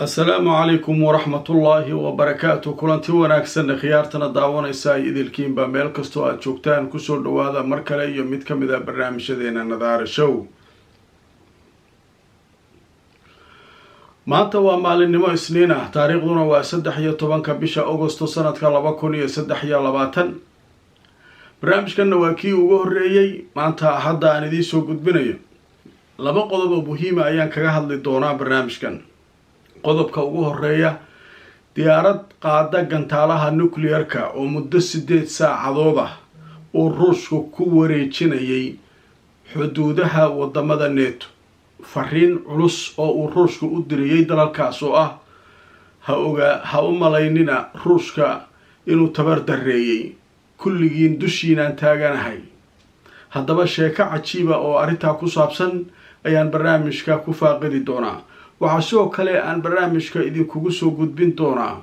Asalaamu calaykum waraxmatullaahi wabarakaatu. Kulanti wanaagsan, khiyaartana daawanaysa ay idilkiinba meel kastoo aada joogtaan, kusoo dhawaada mar kale iyo mid ka mid a barnaamijyadeena Nadaara Show. Maanta waa maalinimo Isniin ah, taariikhduna waa 13-ka bisha Augosto sanadka 2023. Barnaamijkanna waa kii ugu horreeyey maanta hadda aan idiin soo gudbinayo. Laba qodob oo muhiima ayaan kaga hadli doonaa barnaamijkan. Qodobka ugu horeeya, diyaarad qaada gantaalaha nuclear-ka oo muddo 8 saacadood ah uu Ruushku ku wareejinayay xuduudaha wadamada Neto, fariin culus oo uu Ruushku u diriyey dalalkaas oo ah ha ogaa, ha u malaynina Ruushka inuu tabar dareeyey, kulligiin dushiinaan taaganahay. Haddaba sheeko cajiiba oo arrintaa ku saabsan ayaan barnaamijka ku faaqidi doonaa. Waxaa sidoo kale aan barnaamijka idinkugu soo gudbin doonaa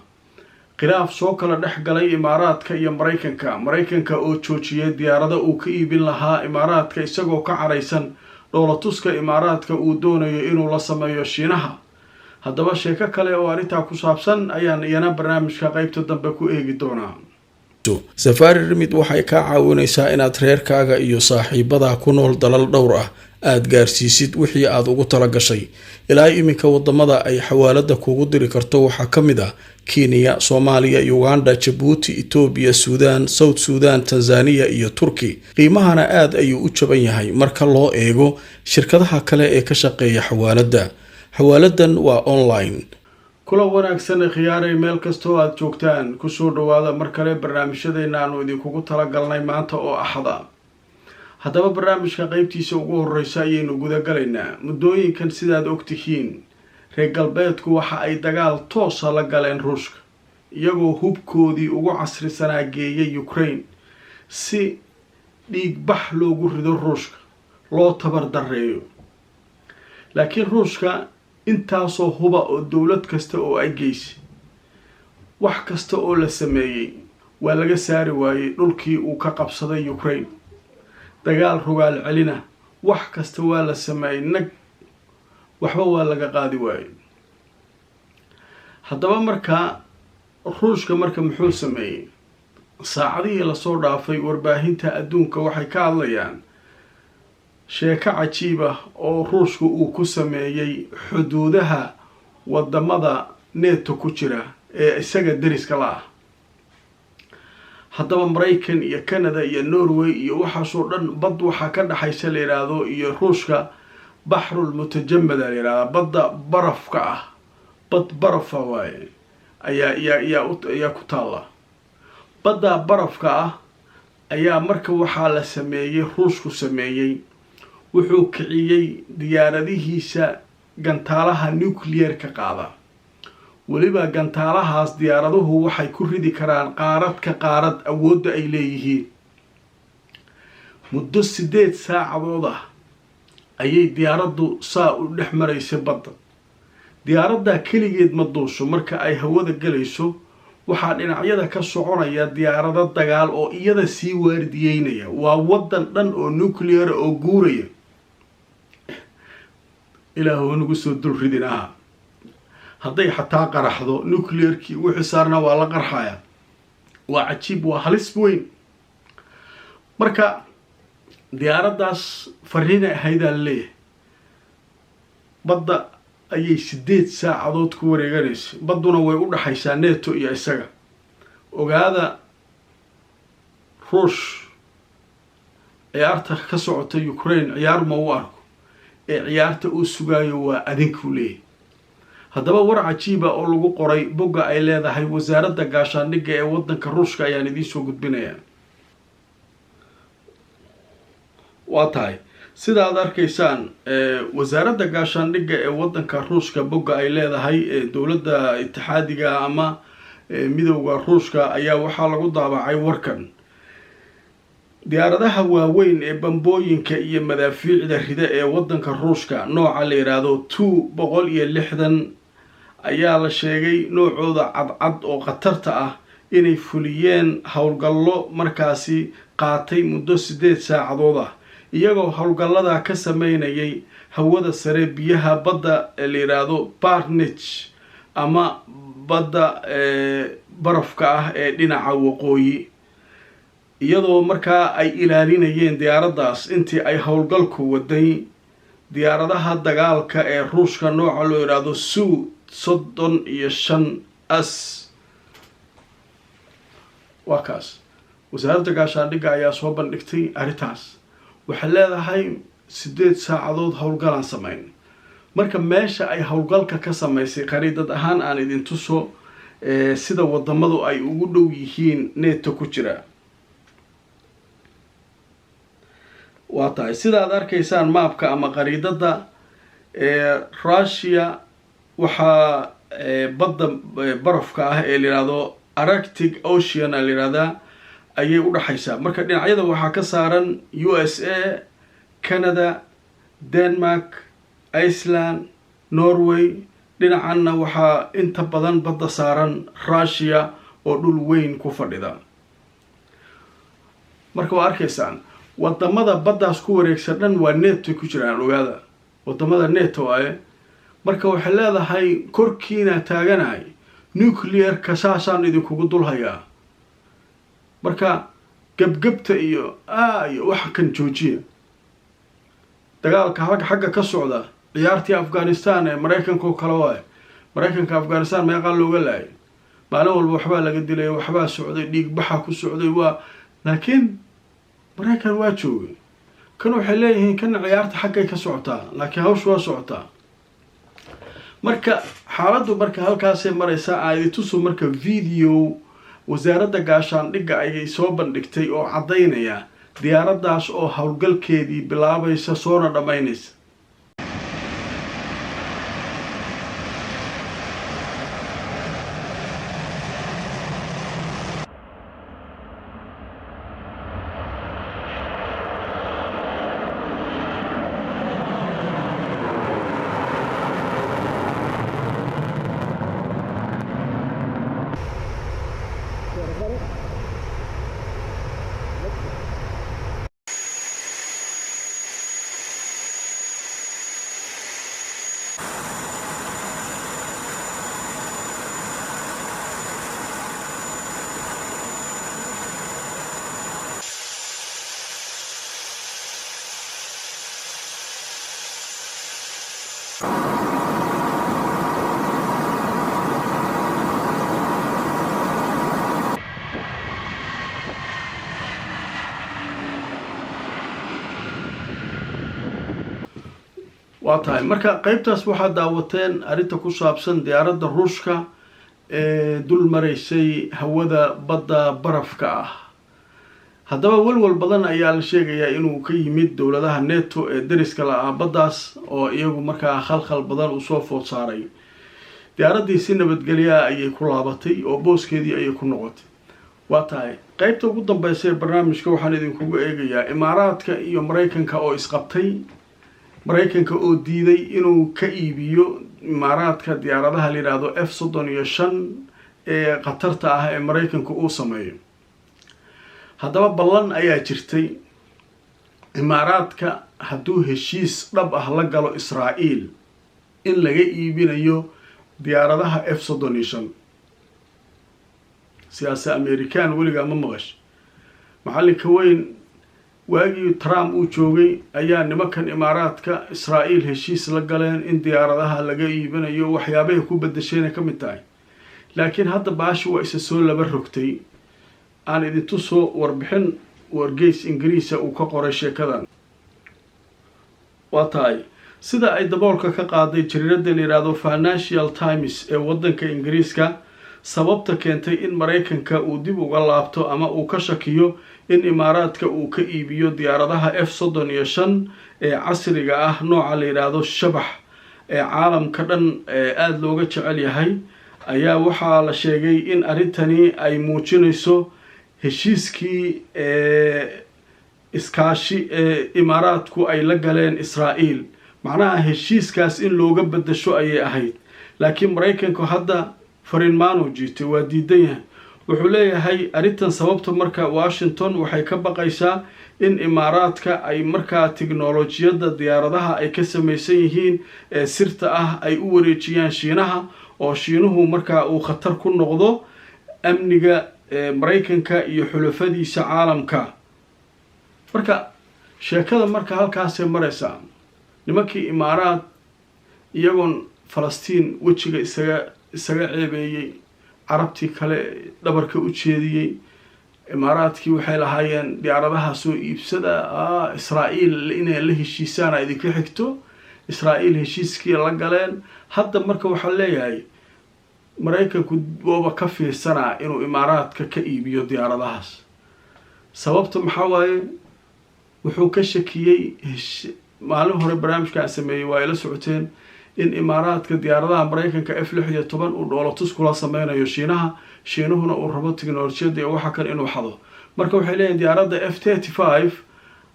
khilaaf soo kala dhex galay Imaaraadka iyo Maraykanka. Maraykanka oo joojiyay diyaarado uu ka iibin lahaa Imaaraadka, isagoo ka caraysan dhoolatuska Imaaraadka uu doonayo inuu la sameeyo Shiinaha. Haddaba sheeko kale oo arrintaa ku saabsan ayaan iyana barnaamijka qeybta dambe ku eegi doonaa. Safari Remit waxay kaa caawinaysaa inaad reerkaaga iyo saaxiibadaa ku nool dalal dhowr ah aada gaarsiisid wixii aad ugu talagashay. Ilaa iminka wadamada ay xawaalada kugu diri karto waxaa ka mid ah Kenya, Soomaaliya, Uganda, Jabuuti, Itoobiya, Suudaan, South Suudan, Tanzaniya iyo Turki. Qiimahana aada ayuu u jaban yahay marka loo eego shirkadaha kale ee ka shaqeeya xawaaladda. Xawaaladan waa online. Kula wanaagsan, khiyaaray, meel kastoo aada joogtaan, kusoo dhawaada mar kale barnaamijyadeena aanu idinkugu talagalnay maanta oo Axada. Haddaba barnaamijka qeybtiisa ugu horeysa ayaynu gudagalaynaa. Muddooyinkan, sidaad ogtihiin, reer galbeedku waxa ay dagaal toosa la galeen Ruushka, iyagoo hubkoodii ugu casrisanaa geeyay Ukraine si dhiig bax loogu rido Ruushka, loo tabar dareeyo. Laakiin Ruushka intaasoo huba oo dowlad kasta oo ay geysay, wax kasta oo la sameeyey, waa laga saari waayey dhulkii uu ka qabsaday Ukraine. Dagaal rogaal celina, wax kasta waa la sameeyey, nag waxba waa laga qaadi waayey. Haddaba markaa Ruushka marka muxuu sameeyey? Saacadihii lasoo dhaafay warbaahinta adduunka waxay ka hadlayaan sheeko cajiib ah oo Ruushku uu ku sameeyey xuduudaha wadamada Neto ku jira ee isaga deriska la ah. Haddaba Maraykan iyo Canada iyo Norway iyo waxaasoo dhan bad waxaa ka dhexaysa la yidhaahdo iyo Ruushka Baxrul Mutajamada la yidhahdaa, badda barafka ah, bad barafa waaye, ayaa yaa yaa ayaa ku taalla. Badda barafka ah ayaa marka waxaa la sameeyey, Ruushku sameeyey, wuxuu kiciyey diyaaradihiisa gantaalaha nuclear-ka qaada. Weliba gantaalahaas diyaaraduhu waxay ku ridi karaan qaarad ka qaarad, awoodda ay leeyihiin. Muddo 8 saacadood ah ayay diyaaraddu saa u dhex maraysay badda. Diyaaraddaa keligeed ma duusho. Marka ay hawada gelayso, waxaa dhinacyada ka soconaya diyaarado dagaal oo iyada sii waardiyeynaya. Waa waddan dhan oo nuclear oo guuraya. Ilaahu nagu soo dul ridin aha. Hadday xataa qaraxdo, nuclear-kii wixii saarna waa la qarxaya. Waa cajiib, waa halis weyn. Marka diyaaraddaas fariinay ahaydaa la leeyahay. Badda ayay 8 saacadood ku wareeganaysay, badduna way u dhaxaysaa Neto iyo isaga. Ogaada, Ruush ciyaarta ka socota Ukraine ciyaar ma u arko, ee ciyaarta uu sugaayo waa adinkuu leeyahay. Haddaba war cajiiba oo lagu qoray bogga ay leedahay wasaaradda gaashaandhigga ee waddanka Ruushka ayaan idiin soo gudbinayaa. Waa tahay, sida aad arkaysaan, wasaaradda gaashaandhigga ee waddanka Ruushka bogga ay leedahay ee dowladda itixaadiga ama midowda Ruushka ayaa waxaa lagu daabacay warkan: diyaaradaha waaweyn ee bambooyinka iyo madaafiicda rida ee waddanka Ruushka, nooca la yidhaahdo Tu 160, ayaa la sheegay noocooda cadcad oo khatarta ah inay fuliyeen howlgallo markaasi qaatay muddo 8 saacadood ah, iyagoo howlgallada ka sameynayay hawada sare biyaha badda ee la yidhaahdo Barnich. ama badda barafka ah ee dhinaca waqooyi, iyadoo markaa ay ilaalinayeen diyaaraddaas intii ay howlgalku waday diyaaradaha dagaalka ee Ruushka nooca loo yidhaahdo Su 35 S. Waa kaas, wasaaradda gaashaandhigga ayaa soo bandhigtay arrintaas. Waxay leedahay 8 saacadood howlgalaan samayn. Marka meesha ay howlgalka ka samaysay khariidad ahaan aan idin tuso sida wadamadu ay ugu dhow yihiin NATO ku jira. Waa tahay, sida aad arkaysaan maabka ama khariidada, Russia waxaa badda barafka ah ee la yidhaahdo Arctic Ocean a la yidhahdaa ayay u dhexaysaa. Marka dhinacyada waxaa ka saaran USA, Canada, Denmark, Iceland, Norway. Dhinacanna waxaa inta badan badda saaran Russia oo dhul weyn ku fadhida. Marka waa arkaysaan wadamada baddaas ku wareegsan dhan waa NATO ku jiraan. Ogaada, wadamada NATO waaye. Marka waxay leedahay korkiina taaganahay, nuclearka saasaan idinkugu dul hayaa. Marka gebgebta iyo iyo waxa kan joojiya. Dagaalka xagga ka socda, ciyaartii Afghanistan ee Maraykanka oo kale waaye. Maraykanka Afghanistan meeqaa looga laayay? Maalin walba waxbaa laga dilay, waxbaa socday, dhiig baxa ku socday waa, laakiin Maraykan waa joogay. Kan waxay leeyihiin kana ciyaarta xaggay ka socotaa, laakiin hawshu waa socotaa. Marka xaaladdu marka halkaasay maraysaa. Aaditusu marka video wasaaradda gaashaandhigga ayay soo bandhigtay oo caddaynaya diyaaraddaas oo howlgalkeedii bilaabaysa soona dhammaynaysa. Waa tahay, marka qeybtaas waxaad daawateen arrinta ku saabsan diyaaradda Ruushka ee dul maraysay hawada badda barafka ah. Haddaba walwal badan ayaa la sheegayaa inuu ka yimid dowladaha NATO ee dariska la-ah baddaas, oo iyagu markaa khalkhal badan uu soo food saaray. Diyaaraddii si nabadgelyaa ayay ku laabatay oo booskeedii ayay ku noqotay. Waa tahay, qeybta ugu dambeysa ee barnaamijka waxaan idinkugu eegayaa Imaaraadka iyo Maraykanka oo isqabtay, Maraykanka oo diiday inuu ka iibiyo Imaaraadka diyaaradaha la yidhaahdo F 35 ee khatarta ah ee Maraykanka uu sameeyo. Haddaba ballan ayaa jirtay: Imaaraadka hadduu heshiis dhab ah la galo Israa'iil in laga iibinayo diyaaradaha F 35. Siyaasa American weligaa ma maqash. Macallinka weyn waagii Trump uu joogay ayaa nimankan Imaaraadka Israa'iil heshiis la galeen in diyaaradaha laga iibinayo, waxyaabahay ku bedeshayna ka mid tahay. Laakiin hadda baashi waa isa soo laba rogtay. Aan idintuso warbixin wargeys Ingiriisa uu ka qoray sheekadan. Waa tahay, sida ay daboolka ka qaaday jariirada la yidhaahdo Financial Times ee waddanka Ingiriiska, sababta keentay in Maraykanka uu dib uga laabto ama uu ka shakiyo in Imaaraadka uu ka iibiyo diyaaradaha F 35 ee casriga ah, nooca la yidhaahdo Shabax ee caalamka dhan aada looga jecel yahay, ayaa waxaa la sheegay in arrintani ay muujinayso heshiiskii iskaashi ee Imaaraadku ay la galeen Israa'iil. Macnaha heshiiskaas in looga bedasho ayay ahayd, laakiin Maraykanku hadda fariinmaanuu jiitay, waa diidan yahay. Wuxuu leeyahay arrintan sababta marka Washington waxay ka baqaysaa in Imaaraadka ay markaa tiknolojiyadda diyaaradaha ay ka samaysan yihiin ee sirta ah ay u wareejiyaan Shiinaha. Oo Shiinuhu markaa uu khatar ku noqdo amniga Maraykanka iyo xulafadiisa caalamka. Marka sheekada marka halkaasay maraysaa. Nimankii Imaaraad iyagoon Falastiin wejiga isaga ceebeeyey, Carabtii kale dhabarka u jeediyey, Imaaraadkii waxay lahaayeen diyaaradaha soo iibsada, Israa'iil inay la heshiisaana idinka xigto. Israa'iil heshiiskii la galeen. Hadda marka waxaa leeyahay Maraykanku wooba ka fiirsanaa inuu Imaaraadka ka iibiyo diyaaradahaas. Sababta maxaa waaye? Wuxuu ka shakiyey, maalin hore barnaamijkaan sameeyey waa ay la socoteen, in Imaaraadka diyaaradaha Maraykanka F-16 uu dhoolatus kula sameynayo Shiinaha, Shiinuhuna uu rabo tiknolojiyadda iyo waxa kale inuu xado. Marka waxay leeyihin diyaaradda F-35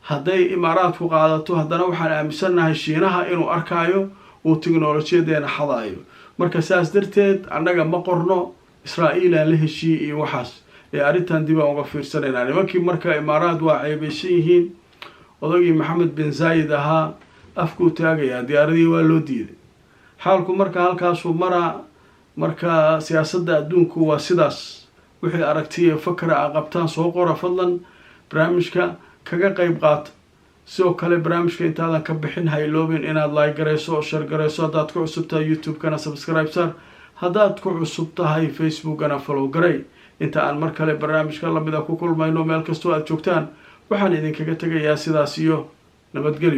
hadday Imaaraadku qaadato, haddana waxaan aaminsannahay Shiinaha inuu arkaayo, uu tiknolojiyadeena xadaayo. Marka saas darteed annaga ma qorno Israa'iilaan la heshiiyey iyo waxaas ee arrintan dib aan uga fiirsanaynaa. Nimankii marka Imaaraad waa ceebaysan yihiin. Odagii Maxamed bin Zaayid ahaa afkuu taagayaa, diyaaradihii waa loo diiday. Xaalku marka halkaasuu maraa. Marka siyaasadda adduunku waa sidaas. Wixii aragtiya fakra a qabtaan soo qora fadlan, barnaamijka kaga qeyb qaata. Sidoo kale barnaamijka intaadan ka bixin ha iloobin inaad like garayso oo share garayso. Haddaad ku cusub tahay YouTube-kana subscribe sar, haddaad ku cusub tahay Facebookana follow garay. Inta aan mar kale barnaamijka lamida ku kulmayno, meel kastoo aad joogtaan waxaan idinkaga tegayaa sidaas iyo nabadgelyo.